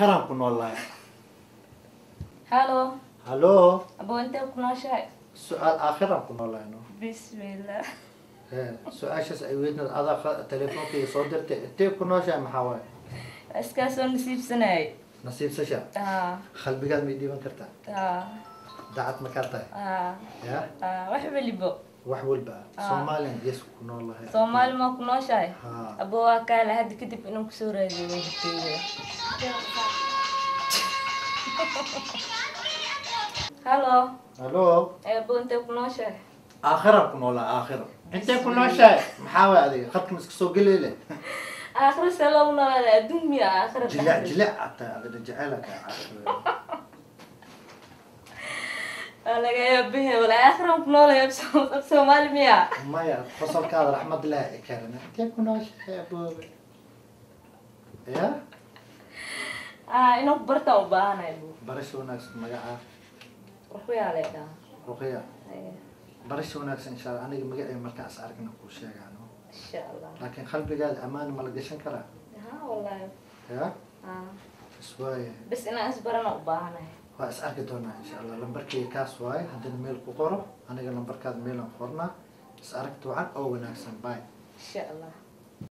Aakhiraan ku noolahay. Halo. Hallo. Abo, intee ku nooshahay? Su-aal, aakhiraan ku noolahay, no. Bismillah. He, su-aashaas ay weydna adaa teleefoonkayga soo dirtay. Intee ku nooshahay maxaa waaye? Iskaa soo nasiibsanayay. Nasiibsasha? Haa. Qalbigaad may dhiiban kartaa? Haa. Daacad ma kaa tahay? Haa. Ya. Haa, wax welibo. Wax walba Soomaaliyan gees ku noolahay. Soomaali maa ku nooshahay? Haa. Abo, waa kaale hadda kadib inaan kusoo raadiyo wajibkeyga. Halo. Hallo. Abo, intee ku nooshahay? Aakhiraan ku noolahay. Aakhira intee ku nooshahay maxaa waay? Adiga khadka ma iska soo gelele. Aakhira see loogu noolaada? Adduun miya aakhira? Jilic jilic ataa adina jecela kaa aakhira. Waa laga yaabahe wala, aakhiraan ku noolahay af Soomaali miya? Maya, qosolkaada raxmad leh i karana. Intee ku nooshahay, aboobe? Ya. Aa, inaan ku bartaan u baahanahay bu. Barasho wanaagsan. Magacaa? Ruqyaa lay dhahaa. Ruqya. Barasho wanaagsan, insha Allah. Aniga magacay markaan is aragna kuu sheegaano. Insha Allah. Laakiin qalbigaada ammaan ma la gashan karaa? Haa, wallahi. Ya. Haa. Iswaaye. Bas inaan isbarana u baahanahay. Waa is arki doonaa, insha Allah. Lambarkayga kaas waaye, haddana meel ku qoro. Aniga lambarkaada meelaan qornaa. Is aragti wacan oo wanaagsan, bye. Insha Allah.